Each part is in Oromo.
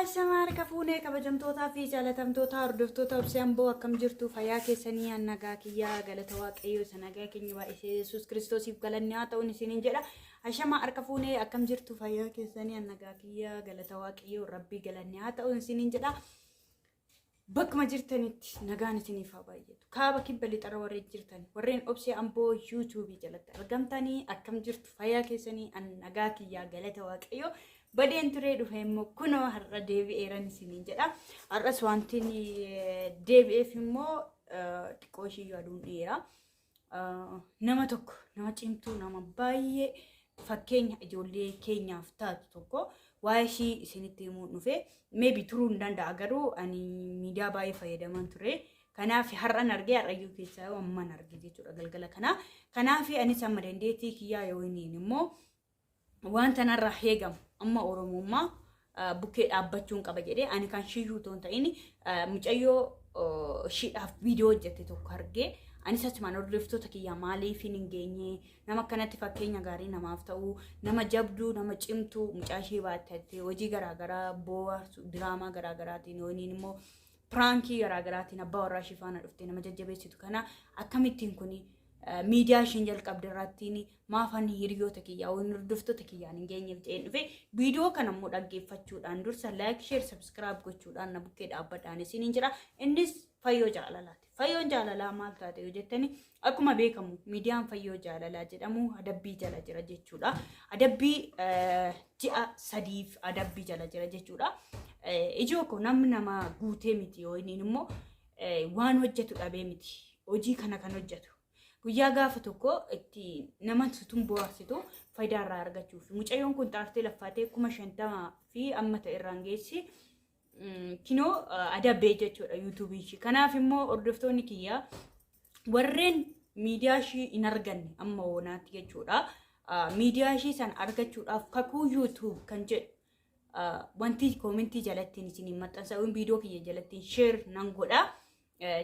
Ashamaa harka fuunee, kabajamtootaa fi jaalatamtoota hordoftoota Obsee Amboo, akkam jirtu? Fayyaa keessanii? An nagaa kiyyaa, galata Waaqayyoo isa nagaa keenya baay'isee Yesuus Kiristoosiif galanni haa ta'uun isiniin jedha. Ashamaa harka fuunee, akkam jirtu? Fayyaa keessanii? An nagaa kiyyaa, galata Waaqayyoo Rabbii galanni haa ta'uun isiniin jedha. Bakkuma jirtanitti nagaan isiniif haa baay'atu. Kaaba, kibba, lixara warreen jirtan, warreen Obsee Amboo YouTubeii jalatti argamtanii, akkam jirtu? Fayyaa keessanii? An nagaa kiyyaa, galata Waaqayyoo. Badeen turee dhufe immoo kunoo har'a deebi'eeran isiniin jedha. Har'as wanti deebi'eef immoo xiqqoo ishii aduun dheera. Nama tokko, nama cimtuu, nama baay'ee fakkeenya ijoollee keenyaaf taatu tokko waa'ee ishii isinitti himuu dhufe. Maybe turuu hin danda'a, garuu ani miidiyaa baay'ee fayyadaman ture. Kanaaf har'an argee, har'ayyuu keessaa amman arge jechuudha galgala kana. Kanaaf anis amma dandeettii kiyyaa yoo inni immoo wanta narraa heegamu amma Oromummaa bukkee dhaabbachuun qaba jedhee, ani kan shiyyuu otoo hin ta'in mucayyoo ishiidhaaf viidiyoo hojjette tokko argee, anis achumaan hordoftoota kiyyaa maaliif hin geenye, nama akkanatti fakkeenya gaarii namaaf ta'uu, nama jabduu, nama cimtuu, mucaa ishee baattattee hojii garaagaraa boo'arsu, diraamaa garaagaraatiin yookiin immoo prankii garaagaraatiin abbaa warraa ishee faana dhuftee nama jajjabeessitu kana, akkamittiin kuni miidiyaa isheen jalqabde irrattiin maafan hiriyoota kiyyaa yookiin hordoftoota kiyyaan hin geenyeef jedheen dhufe. Viidiyoo kana immoo dhaggeeffachuudhaan dursa like, share, subscribe gochuudhaan na bukkee dhaabbadhaan isiniin jira. Innis Fayyoo Jaalalaati. Fayyoon Jaalalaa maal taate yoo jettani, akkuma beekamu miidiyaan Fayyoo Jaalalaa jedhamu adabbii jala jira jechuudha. Adabbii ji'a 3f adabbii jala jira jechuudha. Ijoo koo, namni nama guutee miti yoo inni immoo waan hojjetu dhabee miti. Hojii kana kan hojjetu. Guyyaa gaafa tokko itti nama tun bohaarsitu faayidaa irraa argachuuf. Mucayyoon kun xaartee laffaatee 50,000 fi amma ta'e irraan geessi. Kinoo adabbee jechuudha YouTubeiin ishii. Kanaaf immoo hordoftoonni kiyyaa warreen miidiyaa ishii hin arganne amma oonaatti jechuudha. Miidiyaa ishii sana argachuudhaaf Kakuu YouTube kan jedhu wanti commentii jalattiin isiniin maxxansa, viidiyoo kiyya jalattiin share nan godha.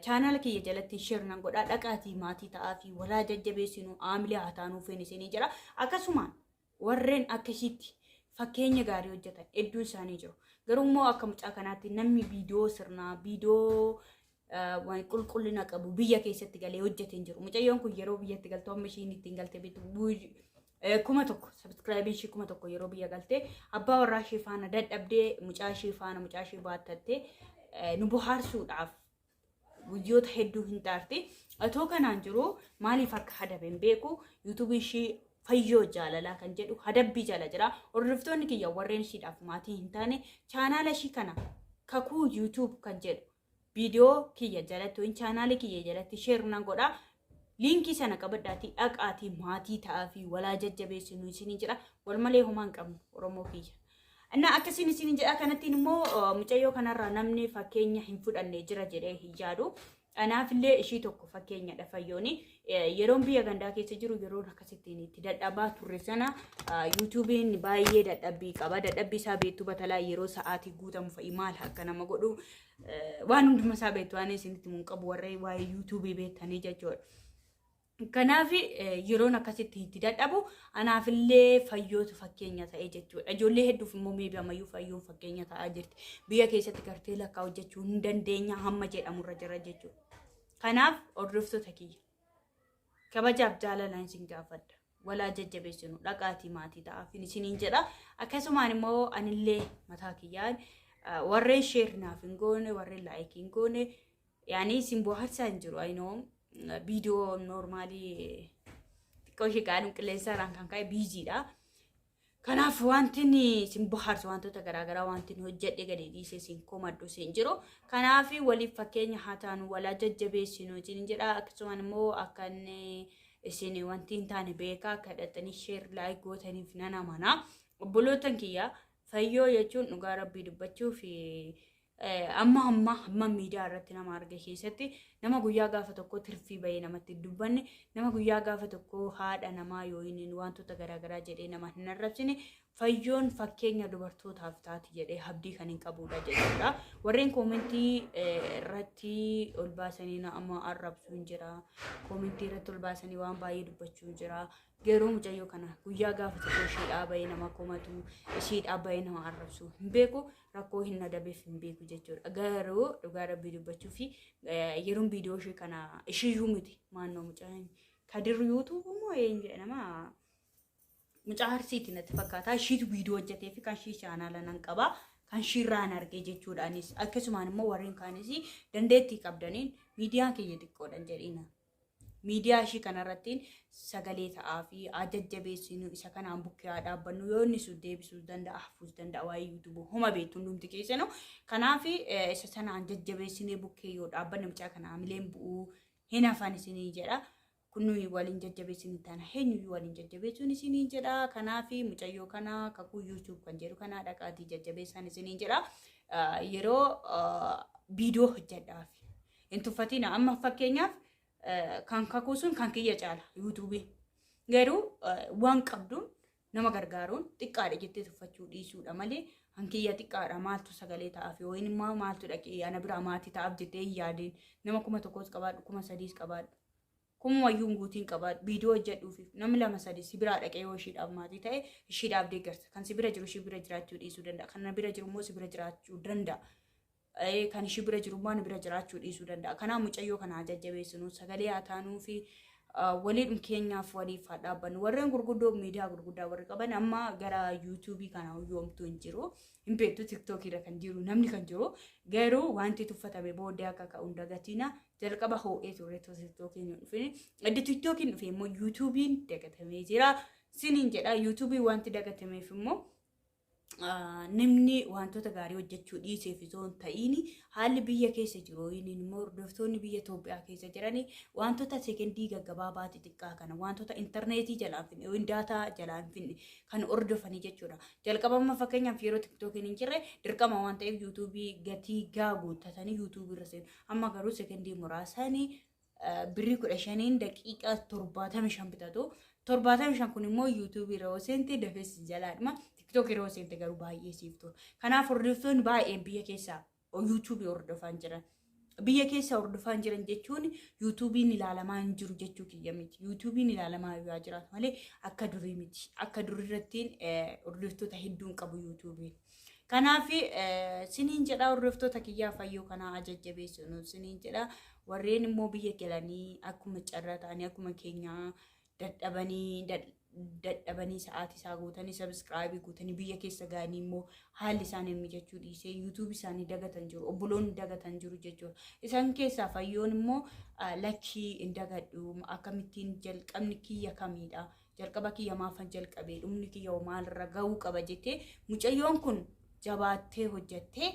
Chaanaala kiyya jalatti share nan godha, dhaqaatii maatii ta'aa fi walaa jajjabeessinu, aamilee haa taanuu feen isinii jira. Akkasumaan warreen akkasitti fakkeenya gaarii hojjetan hedduu isaanii jiru. Garuu immoo akka mucaa kanaatti namni viidiyoo sirnaa, viidiyoo waan qulqullina qabu biyya keessatti galee hojjete hin jiru. Mucayyoon kun yeroo biyyatti galtu, amma ishiin ittiin galte beektu, 1000 subscribeiin ishii 1000 yeroo biyya galte, abbaa warraa ishee faana dadhabdee, mucaa ishee faana, mucaa ishee baattattee nu bohaarsuudhaaf guyyoota hedduu hin xaarti. Otoo kanaan jiru maaliif akka hadabe hin beeku. YouTubeii ishii Fayyoo Jaalalaa kan jedhu hadabbii jala jira. Hordoftoonni kiyya warreen ishiidhaaf maatii hin taane, chaanaala ishii kana Kakuu YouTube kan jedhu viidiyoo kiyya jalatti yookiin chaanaalii kiyya jalatti share nan godha. Linkii sana qabadhaatii dhaqaatii maatii ta'aa fi walaa jajjabeessinu isinii jira. Wal malee homaa hin qabnu, Oromoo kiyya. Innaa akkasiin isin jedha. Kanattiin immoo mucayyoo kanarraa namni fakkeenya hin fudhanne jira jedhee hin yaadu. Anaafillee ishii tokko fakkeenyadha Fayyooni. Yeroon biyya gandaa keessa jiru, yeroon akkasittiin itti dadhabaa turre sana, YouTubeiin baay'ee dadhabbii qaba. Dadhabbii isaa beektu, batalaa yeroo sa'aatii guutamu fa'i maal akka nama godhu waan hunduma isaa beektu, waan isinitti mun qabu warreen waa'ee YouTubeii beektanii jechuudha. Kanaaf yeroon akkasitti itti dadhabu anaafillee Fayyootu fakkeenya ta'e jechuudha. Ijoollee hedduuf immoo maybe ammayyuu Fayyoon fakkeenya ta'aa jirti. Biyya keessatti gartee lakkaa hojjechuu hin dandeenya hamma jedhamurra jira jechuudha. Kanaaf hordoftoota kiyya, kabajaaf jaalalaan isin gaafadha. Walaa jajjabeessinu, dhaqaatii maatii ta'aaf isiniin jedha. Akkasumaan immoo anillee mataa kiyyaan warreen share naaf hin goone, warreen like hin goone, yaani isin bohaarsaa hin jiru. Ayinoo viidiyoo normalii xiqqoo ishee qaadhuun qilleensarraan kan ka'e busydha. Kanaaf wanti isin bohaarsu wantoota garaagaraa wanti hojjedhe gadi dhiisee isin komadhu isin jiru. Kanaaf waliif fakkeenya haa taanu, walaa jajjabeessinu isin jedha. Akkasumaan immoo akka inni isin wanti hin taane beekaa akka hidhattanii share like gootaniif nan amana. Obbolootan kiyya, Fayyoo jechuun dhugaa Rabbii dubbachuu fi amma amma hamma miidiyaa irratti nama arge keessatti nama guyyaa gaafa tokko tirfii bahee namatti hin dubbanne, nama guyyaa gaafa tokko haadha namaa yoo inni wantoota garaagaraa jedhee nama hin arrabsine. Fayyoon fakkeenya dubartootaaf taati jedhee abdii kan hin qabudha jechuudha. Warreen koomentii irratti ol baasanii nama arrabsuun jira. Koomentii irratti ol baasanii waan baay'ee dubbachuun jira. Garuu mucayyoo kana guyyaa gaafa tokko ishiidhaa bahee nama komatu, ishiidhaa bahee nama arrabsu hin beeku, rakkoo hin adabeef hin beeku jechuudha. Garuu dhugaa rabbii dubbachuu fi yeroon viidiyoo ishee kana ishiyyuu miti maannoo mucaan Kadir yuutuub moo eenyu jedhama mucaa Arsiiti natti fakkaata. Ishiitu viidiyoo hojjetee fi kan ishii chaanaala nan qaba. Kan ishiirraan argee jechuudha anis. Akkasumaan immoo warreen kaanis dandeettii qabdaniin miidiyaan keenya xiqqoodhan jedhina. Miidiyaa ishii kanarrattiin sagalee ta'aa fi haa jajjabeessinu isa kanaan bukkee haa dhaabbannu yoo inni sun deebisuus danda'a hafuus danda'a waa'ee yuutuubu homa beektu hundumti keessanu. Kanaaf isa sanaan jajjabeessinee bukkee yoo dhaabbanne mucaa kana hamileen bu'uu hin hafan isinii jedha. Kun nuyi waliin jajjabeessinu tana eenyuyyuu waliin jajjabeessuun isiniin jedha. Kanaaf mucayyoo kana kakuu YouTube kan jedhu kana dhaqaatii jajjabeessaan isiniin jedha. Yeroo viidiyoo hojjedhaaf hin tuffatina. Amma fakkeenyaaf kan kakuu sun kan kiyya caala YouTube. Garuu waan qabduun nama gargaaruun xiqqaadha jettee tuffachuu dhiisuudha malee hankiyya xiqqaadha maaltu sagalee ta'aaf yookiin immoo maaltu dhaqee ana biraa maatii ta'aaf jettee hin yaadin. Nama 1000s qabaadhu, 3000s qabaadhu, kumayyuu hin guutiin qabaadhu, viidiyoo hojjedhuufi namni lama sadi si biraa dhaqee yoo ishiidhaaf maatii ta'e ishiidhaaf deeggarsa. Kan si bira jiru ishii bira jiraachuu dhiisuu danda'a, kan na bira jiru immoo si bira jiraachuu danda'a. Kan ishii bira jiru immoo na bira jiraachuu dhiisuu danda'a. Kanaaf mucayyoo kana haa jajjabeessinu, sagalee haa taanuu fi waliin keenyaaf waliif haa dhaabbannu. Warreen gurguddoo miidiyaa gurguddaa warri qaban amma gara yuutuubii kana yoomtuu hin jiru. Hin beektu tiktookii irra kan jiru namni kan jiru. Garuu wanti tuffatame booddee akka ka'u hin dagatina. Jalqaba hoo'ee ture tiktookiin hin dhufin. Edda tiktookiin dhufe immoo yuutuubiin dagatamee jira. Siniin jedha yuutuubiin wanti dagatameef immoo namni wantoota gaarii hojjechuu dhiiseef osoo hin ta'iin haalli biyya keessa jiru inni immoo hordoftoonni biyya Itoophiyaa keessa jiranii wantoota sekendii gaggabaabaa xixiqqaa kana wantoota intarneetii jalaa hin finne yookiin daataa jalaa hin finne kan hordofanii jechuudha. Jalqaba amma fakkeenyaaf yeroo tiktookiin hin jirre dirqama waan ta'eef yuutuubii gatii gaa guuttatanii yuutuubii irra seenu. Amma garuu sekendii muraasanii birrii 15n daqiiqaa 75 bitatu. 75 kun immoo yuutuubii irra yoo seente dafee si jalaadhuma. Tiktookii irra yoo seente garuu baay'ee siif tura. Kanaaf hordoftoonni baay'een biyya keessaa yuutuubii hordofaan jiran. Biyya keessa hordofaan jiran jechuun yuutuubiin ilaalamaa hin jiru jechuu kiyya miti. Yuutuubiin ilaalamaa yoo jiraatu malee akka durii miti. Akka durii irrattiin hordoftoota hedduun qabu yuutuubiin. Kanaaf siniin jedha hordoftoota kiyyaa fayyoo kanaa ajajjabeessinu siniin jedha. Warreen immoo biyya galanii akkuma carraa ta'anii akkuma keenyaa dadhabanii dadhabanii sa'aatii isaa guutanii sabiskiraayibii guutanii biyya keessa ga'anii immoo haalli isaanii mijachuu dhiisee yuutuubii isaanii dagatan jiru, obboloonni dagatan jiru jechuudha. Isaan keessaa fayyoon immoo lakkii hin dagadhu, akkamittiin jalqabni kiyya kamiidha, jalqaba kiyya maafan jalqabee, dhumni kiyya hoo maalirra ga'uu qaba jettee mucayyoon kun jabaattee hojjettee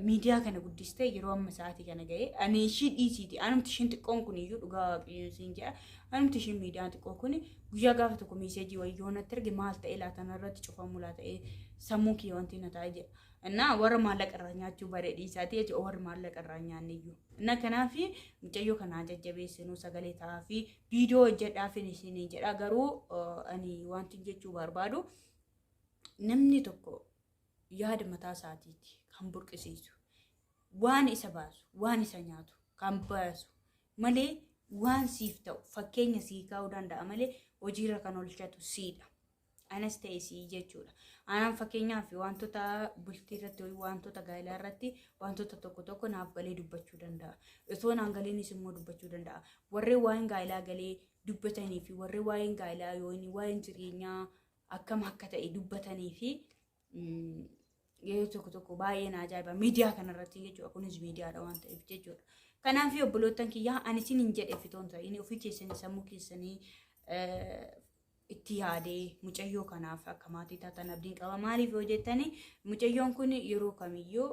miidiyaa kana guddistee yeroo amma sa'aatii kana ga'e. Ani ishii dhiisiiti, anumti ishiin xiqqoon kun iyyuu, dhugaa waaqayyoon siin jedha, anumti ishiin miidiyaan xiqqoo kun guyyaa gaafa tokko miiseejii wayii yoo natti erge maal ta'e laata, narratti cufamuu laata sammuu kiyya wanti na taa'e jedha. Innaa warra maallaqa irraa nyaachuu bare dhiisaati jechuudha, warri maallaqa irraa nyaanne iyyuu. Innaa kanaaf mucayyoo kanaa jajjabeessinuu, sagalee ta'aa fi viidiyoo hojjedhaafin isinii jedha. Garuu ani wanti jechuu barbaadu namni tokko yaada mataa isaatiiti kan burqisiisu, waan isa baasu, waan isa nyaatu kan baasu malee waan siif ta'u fakkeenya sii kaa'uu danda'a malee hojiirra kan oolchatu siidha. Anas ta'e sii jechuudha. Anaan fakkeenyaaf wantoota bultii irratti, wantoota gaa'elaa irratti wantoota tokko tokko naaf galee dubbachuu danda'a. Osoo naan galiinis immoo dubbachuu danda'a. Warreen waa'een gaa'elaa galee dubbatanii fi warreen waa'een gaa'elaa yookiin waa'een jireenyaa akkam akka ta'e dubbatanii fi yeroo tokko tokko baay'ee na ajaa'iba miidiyaa kanarratti jechuudha. Kunis miidiyaadha waan ta'eef jechuudha. Kanaaf obboloottan kiyyaa ani isin hin jedhe fitoon ta'in ofii keessanii sammuu keessanii itti yaadee mucayyoo kanaaf akka maatii taatan abdiin qaba. Maaliif yoo jettani mucayyoon kun yeroo kamiyyuu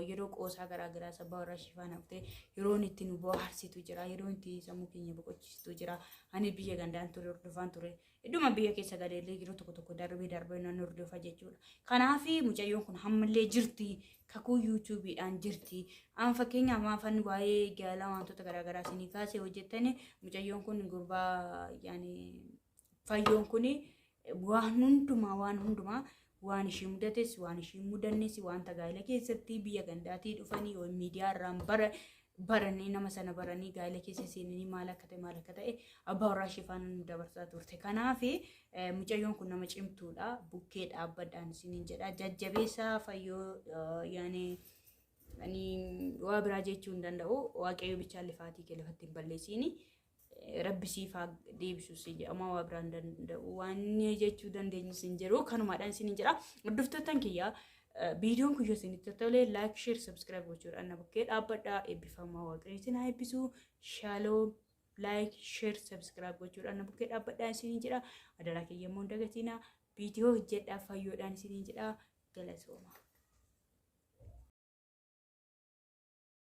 yeroo qoosaa garaagaraa sababa warra ishee faana dhuftee yeroon itti nu bohaarsitu jira. Yeroon itti sammuu keenya boqochiistu jira. Ani biyya gandaan ture hordofaan ture. Idduma biyya keessa galeellee yeroo tokko tokko darbee darbee nan hordofa jechuudha. Kanaaf mucayyoon kun ammallee jirti. Kakuu yuutuubiidhaan jirti. Amma fakkeenyaaf maafan waa'ee gaa'elaa wantoota garaagaraa isinii kaasee hojjettani mucayyoon kun gurbaa yaani fayyoon kun Waan hundumaa, waan hundumaa, waan ishii mudates, waan ishii mudannes, wanta gaa'ela keessatti biyya gandaatii dhufanii miidiyaa irraan bara baranii, nama sana baranii gaa'ela keessa seenanii maal akka ta'e, maal akka ta'e abbaa warraa ishee faana nu dabarsaa turte. Kanaaf mucayyoon kun nama cimtuudha. Bukkee dhaabbadhaan isiniin jedha. Jajjabeessaa Fayyoo. Yaani ani waa biraa jechuu hin danda'u. Waaqayyo bichaan lifaatii kee lafatti hin balleessiini. Rabbi siif haa deebisu si jedhama, waa biraan danda'u waan jechuu dandeenyu sin jiru, kanumaadhaan isiniin jedha. Hordoftoottan kiyya, viidiyoon kun yoo isinitti tole like, share, subscribe gochuudhaan na bukkee dhaabbadhaa. Eebbifamaa, Waaqayyo isin haa eebbisu. Shaaloom. Like, share, subscribe gochuudhaan na bukkee dhaabbadhaa isiniin jedha. Adaraa kiyya immoo hin dagatinaa, viidiyoo hojjedhaa Fayyoodhaan isiniin jedha. Galatooma.